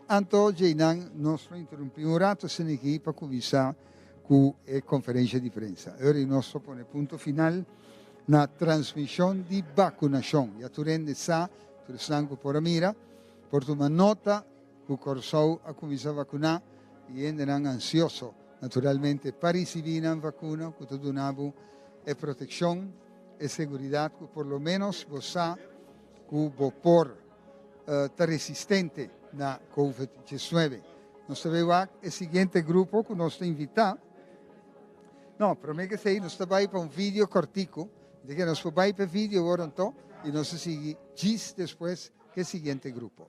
Anto djeinan nos lo interumpi un rato asin'aki pa cuminsa cu e conferencia di prensa. Ora y nos lo pone punto final na transmision di vacunacion. Ya tur hende sa, tur esnan cu por a mira, por tuma nota cu Corsou a cuminsa vacuna y hendenan ansioso naturalmente pa ricibi nan vacuna cu ta duna bo e proteccion. e seguridat ku por lo ménos bo sa ku bo por ta resistente na Covid 19. Nos ta bai wak e siguiente grupo ku nos ta invitá. No, promé ku esei nos ta bai pa un video kòrtiku. Di ke nos por bai pa e video awor anto i nos ta sigui djis despues ku e siguiente grupo.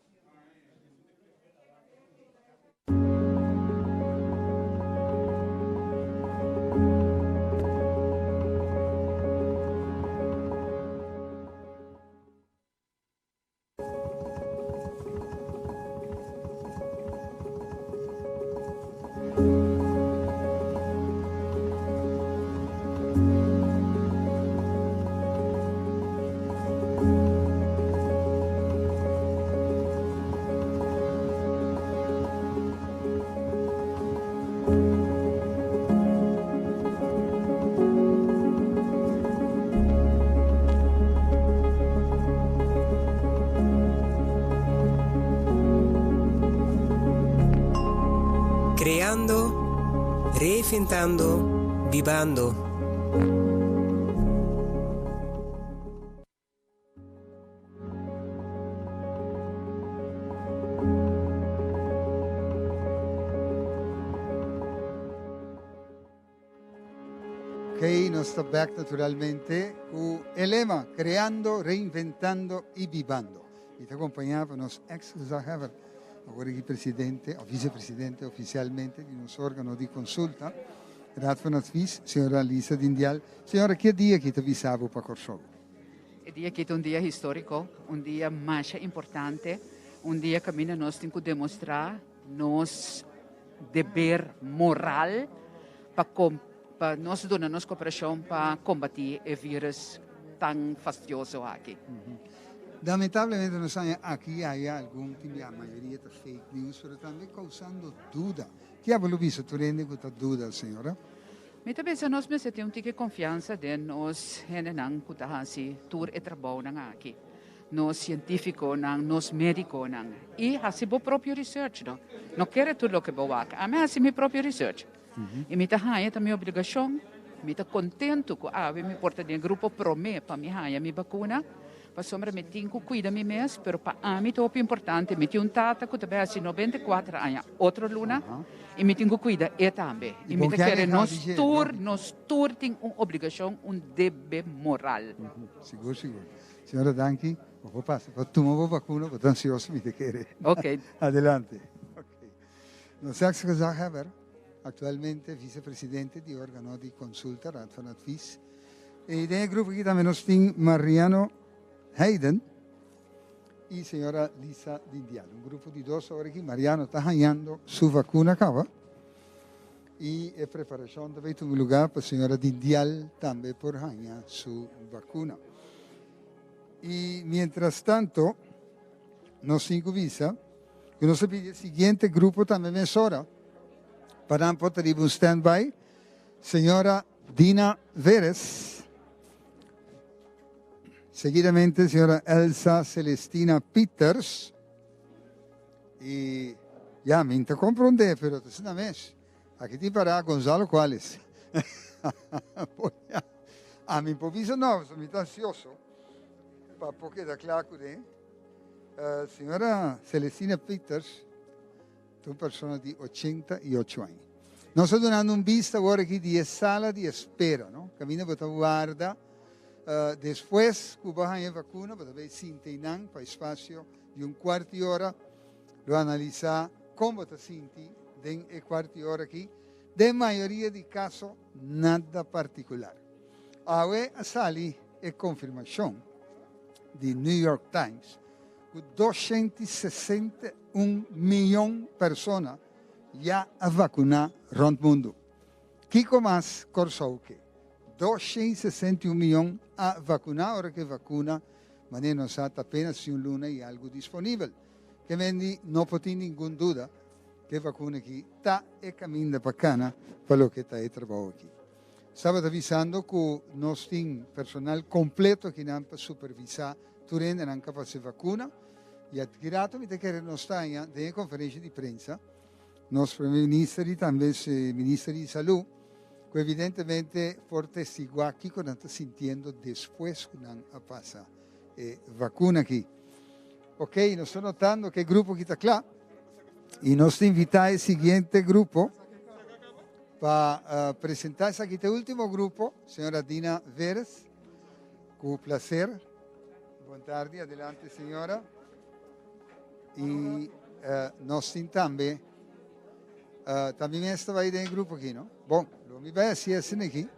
Creando, reinventando, bibando. Ok, nos ta back naturalmente ku e lema Creando, Reinventando y Bibando. Mi ta acompañá pa nos ex gezaghebber, awor aki presidente o vicepresidente oficialmente di nos órgano di consulta, Raad van Advies, señora Lisa Dindial. Señora, ke dia aki ta bisa bo pa Kòrsou? E dia aki ta un dia históriko, un dia masha importante, un dia kaminda nos tin ku demostrá nos deber moral pa pa nos duna nos koperashon pa kombatí e vírus tan fastioso aki. Lamentablemente nos haña aki i aya algun tin bia, mayoria ta fake news, pero tambe kousando duda. Ke abo lo bisa tur hende ku ta duda, señora? Mi ta pensa nos mester tin un tiki konfiansa den nos hendenan ku ta hasi tur e trabounan aki, nos sientífikonan, nos médikonan. I hasi bo propio research no. No kere tur loke bo wak. Ami a hasi mi propio research. I mi ta haña ta mi obligashon. Mi ta kontentu ku awe mi por ta den e grupo promé pa mi haña mi bakuna. Pasobra mi tin ku kuida mi mes, pero pa ami ta hopi importante. Mi tin un tata ku ta bai hasi 94 aña otro luna i mi tin ku kuida e tambe. I mi ta kere nos tur, nos tur tin un obligashon, un debe moral. Sigur, sigur. Señora danki. Bo por pasa pa tuma bo bakuna, bo ta ansioso mi ta kere. Ok. Adelante. Ok. Nos ex gezaghebber, actualmente vicepresidente di organo di consulta, Raad van Advies. Y den e grupo aki tambe nos tin Mariano Heiden y señora Lisa Dindial. Un grupo di dos awor aki. Mariano ta hañando su vacuna caba y e preparacion ta bay tuma lugar pa señora Dindial tambe por haña su vacuna. Y mientras tanto nos tin cu bisa cu nos a pidi e siguiente grupo tambe mesora pa nan por ta riba un stand-by. Señora Dina Veres. Seguidamente señora Elsa Celestina Peters. Y ya, mi ta comprende, pero ta asina mes. Aki tin para Gonzalo Cuales. A mi por bisa no, mi ta ansioso pa por keda kla ku den. Señora Celestina Peters ta un persona di 88 aña. Nos ta dunando un bista awor aki di e sala di espera, no? Kaminda bo ta warda despues ku bo a haña e vakuna, bo ta bai sinta einan pa espasio di un kuart di ora. Lo analisá kon bo ta sinti den e kuart di ora aki. Den mayoria di kaso, nada partikular. Awe a sali e konfirmashon di New York Times ku 261 miyon persona ya a vakuná rònt mundu. Kiko mas Kòrsou ke? 261 miyon a vakuná ora ku e vakuna manera nos sa ta apenas un luna i algu disponibel. Ke mendi no por tin ningun duda ku e vakuna aki ta e kaminda pa kana pa loke ta e trabou aki. Staba ta bisando ku nos tin personal kompleto akinan pa supervisá tur hendenan ku a pasa e vakuna i aki rato mi ta kere nos ta haña den e konferensha di prensa nos Prome Minister i tambe Minister di Salú. ku evidentemente por testiguá kiko nan ta sintiendo despues ku nan a pasa e vakuna aki. Ok, nos ta notando ku e grupo aki ta kla i nos ta invitá e siguiente grupo pa presentá. Esaki ta e último grupo, señora Dina Veres, ku plaser. Bon tardi, adelante señora. I nos tin tambe, tambe mes ta bai den e grupo aki, no? Bon, lo mi bai hasi esei aki.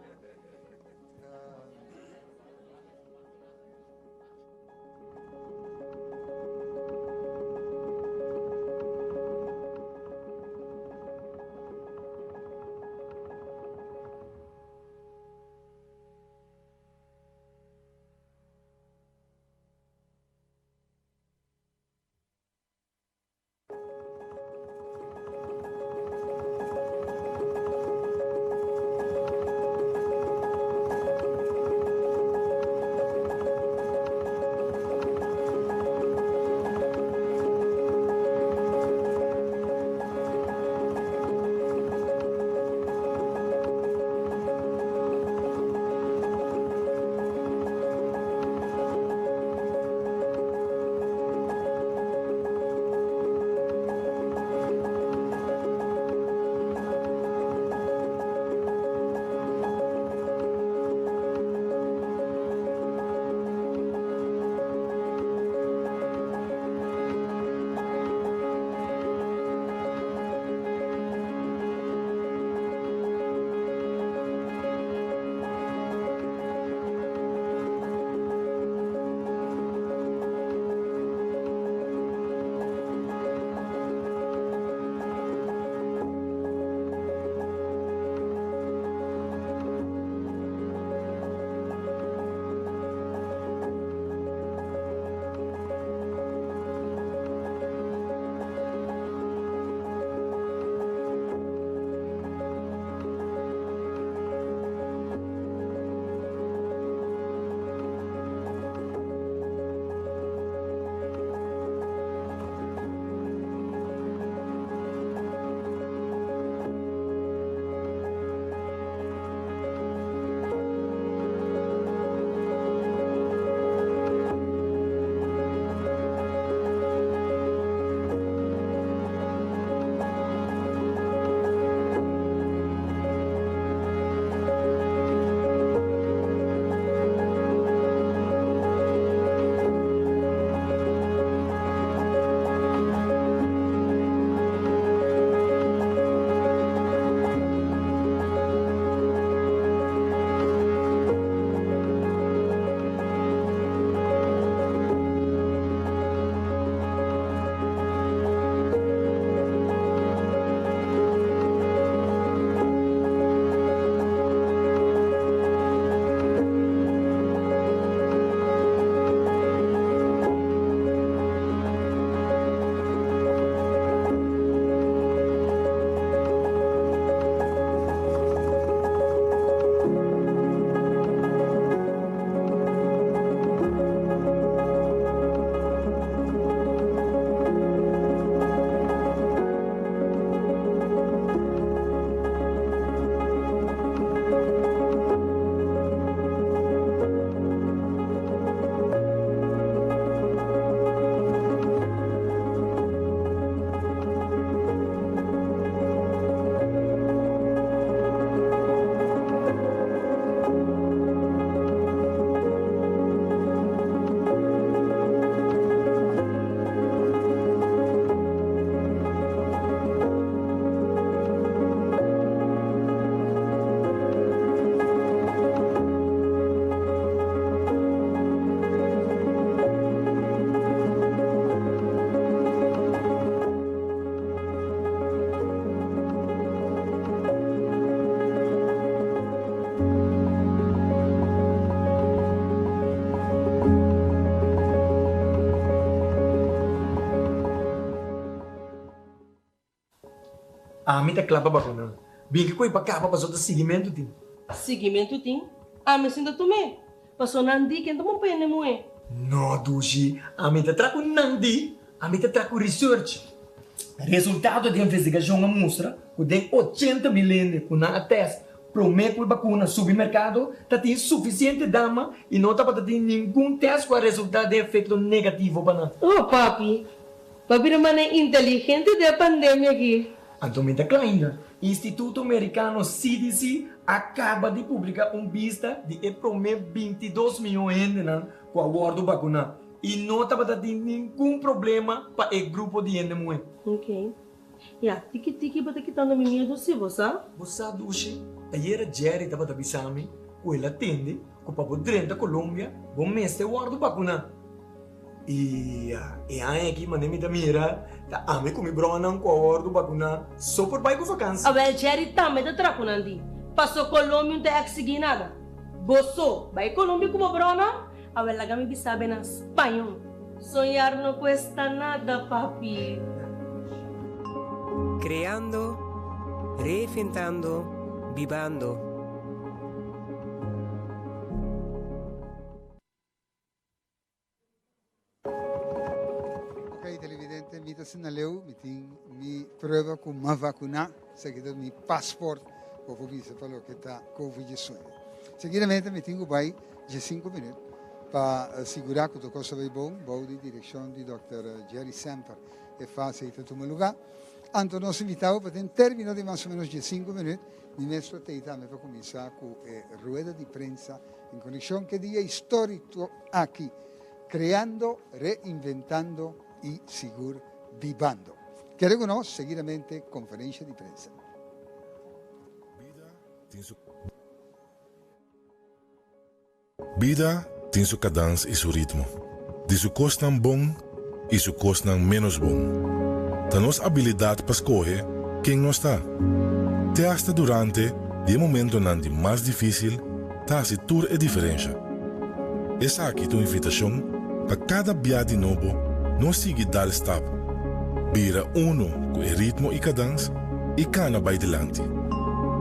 Ami ta kla pa bakuna. Bin ki koe pa kaba paso ta siguimentu tin. Siguimentu tin? Ami sinta tum'é. Paso nan di ken ta bon pende muhé. No dushi, ami ta tra ku nan di, ami ta tra ku research. Resultado di investigashon a mustra ku den 80 mil hende ku nan a test. Promé ku e bakuna subi merkado ta tin sufisiente dama i no tabata tin ningun tèst ku a resultá den efekto negativo pa nan. Oh papi, bo a bira manera inteligente den e pandemia aki. Anto mi ta kla ainda. Instituto Merikano CDC a kaba di publiká un bista di e promé 22 mion hendenan ku a wòrdu bakuná i no tabata tin ningun problema pa e grupo di hende muhé. Ok. Ya, tiki tiki bo ta kitando mi miedu si, bo sa? Bo sa, Dushi, ayera Jerry tabata bisa mi ku el a tende ku pa bo drenta Colombia bo mester wòrdu bakuná. I ya, e aña aki manera mi ta mira ta ami ku mi bronan ku a wòrdu bakuná so por bai ku vakansi. Awel Jerry tambe ta traha ku nan di. Paso Colombia no ta eksigí nada. Bo so bai Colombia ku bo bronan? Awel laga mi bisa be na spañol. Soñar no cuesta nada, papi. Creando, reinventando, bibando. Ok, televidente, mi ta asina leu, mi tin mi prueba cu m'a vacuna, esaki ta mi paspoort, bo por bisa pa loke ta Covid 19. Seguidamente mi tin cu bay diescinco minuut pa sigura cu tur cos ta bay bon bou di direccion di Dòkter Jerry Semper. E fase ey ta tuma luga. Anto nos invitabo pa den termino di mas o menos diescinco minuut mi mes lo tey tambe pa cuminsa cu e rueda di prensa en conexion cu e dia historico aki, creando, reinventando y sigur bibando. Kere cu nos seguidamente conferencia di prensa. Bida tin su kadans i su ritmo, di su kosnan bon i su kosnan ménos bon. Ta nos abilidat pa skohe ken nos ta. Te asta durante di e momentonan di mas difísil ta hasi tur e diferensha. Esaki ta un invitashon pa kada bia di nobo nos sigui dal stap, bira uno ku e ritmo i kadans i kana bai dilanti,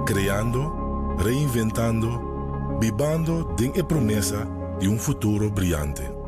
kreando, reinventando, Bibando den e promesa di un futuro briante.